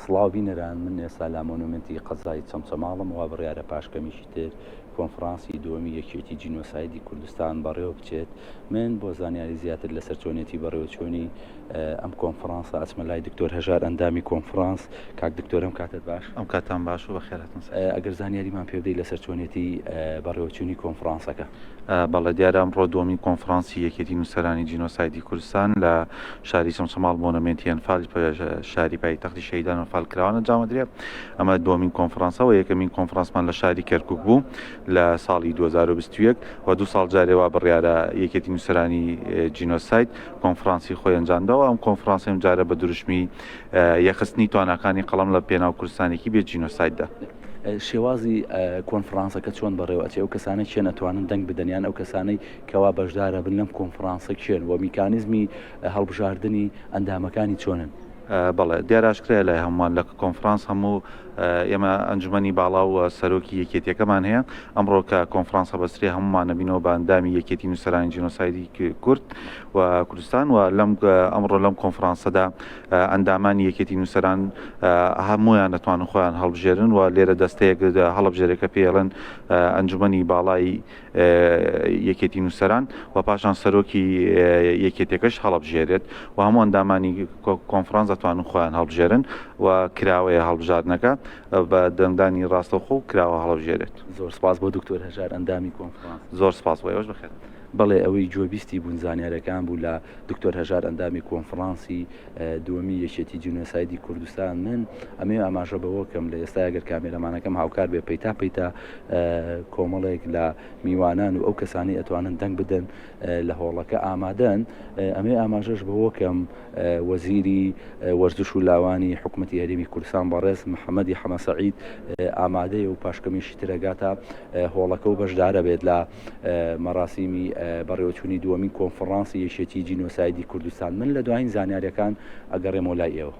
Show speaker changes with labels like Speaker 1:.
Speaker 1: سڵاو بینەران من ئێستا لە مۆنۆمێنتی قەزای چەمچەماڵم وا بڕیارە پاش کەمێکی تر کۆنفرانسی دووەمی یەکێتی جینۆسایدی کوردستان بەڕێوە بچێت من بۆ زانیاری زیاتر لەسەر چۆنێتی بەڕێوەچوونی ئەم کۆنفرانسە ئەچمە لای دکتۆر هەژار ئەندامی کۆنفرانس کاک دکتۆر ئەم کاتت باش
Speaker 2: ئەم کاتان باش و بەخێرهاتن سەر
Speaker 1: ئەگەر زانیاریمان پێ بدەیت لەسەر چۆنێتی بەڕێوەچوونی کۆنفرانسەکە.
Speaker 2: بەڵێ دیارە ئەمڕۆ دووەمین کۆنفرانسی یەکێتی نووسەرانی جینۆسایدی کوردستان لە شاری چەمچەماڵ مۆنۆمێنتی ئەنفال شاری پایتەختی شەهیدان ئەنفالکراوان ئەنجامدرێ ئەمە دووەمین کۆنفرانسە و یەکەمین کۆنفرانسمان لە شاری کەرکک بوو لە ساڵی 2021 و دوو ساڵ جارێ وا بڕیارە یەکێتی نووسەرانی جینۆساید کۆنفرانسی خۆی ئەنجامداوە ئەم کۆنفرانسەی ئەمجارە بە دروشمی یەکخستنی تواناکانی قەڵەم لە پێناو کوردستانێکی بێ جینۆسایددا.
Speaker 1: شێوازی کۆنفرانسەکە چۆن بەڕێوە ئەچێ؟ ئەو کەسانە کێن ئەتوانن دەنگ بدەن یان ئەو کەسانەی کەوا بەشدارەبن لەم کۆنفرانسە کێن و میکانیزمی هەڵبژاردنی ئەندامەکانی چۆنن؟
Speaker 2: بەڵێ دیارە ئاشکرایە لای هەمووان لە کۆنفرانس هەموو ئێمە ئەنجومەنی باڵا و سەرۆکی یەکێتیەکەمان هەیە ئەمڕۆ کە کۆنفرانس هەبەسترێ هەموومان ئەبینەوە بە ئەندامی یەکێتی نووسەرانی جینۆسایدی کورد و کوردستان و لەم ئەمڕۆ لەم کۆنفرانسەدا ئەندامانی یەکێتی نووسەران هەموویان دەتوانن خۆیان هەڵبژێرن و لێرە دەستەیەک هەڵبژێرێت کە پێڵێن ئەنجومەنی باڵای یەکێتی نووسەران و پاشان سەرۆکی یەکێتیەکەش هەڵبژێرێت و هەموو ئەندامانی کۆنفرانس دەتوانن خۆیان هەڵبژێرن و کراوەیە هەڵبژاردنەکە بە دەنگدانی ڕاستەوخۆ و کراوە هەڵبژێرێت.
Speaker 1: زۆر سپاس بۆ دکتۆر هەژار ئەندامی کۆنفرانس.
Speaker 2: زۆر سپاس بۆ ئێوەش بەخێر.
Speaker 1: بەڵێ ئەوەی گوێبیستی بوون زانیارەکان بوو لە دکتۆر هەژار ئەندامی کۆنفرانسی دووەمی یەکێتی جینۆسایدی کوردستان من ئەمەوێ ئاماژە بەوە کەم لە ئێستا ئەگەر کامێرەمانەکەم هاوکار بێ پەیتا پەیتا کۆمەڵێک لە میوانان و ئەو کەسانی ئەتوانن دەنگ بدەن لە هۆڵەکە ئامادەن ئەمەوێ ئاماژەش بەوە کەم وەزیری وەرزش و لاوانی حکوومەتی هەرێمی کوردستان بەڕێز محەممەدی حەمەسەعید ئامادەیە و پاشکەمیشی ترەگاتە هۆڵەکە و بەشدارە بێت لە مەراسیمی بەڕێوەچوونی دووەمین کۆنفڕانسی یەکێتی جینۆسایدی کوردستان. من لە دوایین زانیاریەکان ئەگەڕێمەوە لای ئێوە.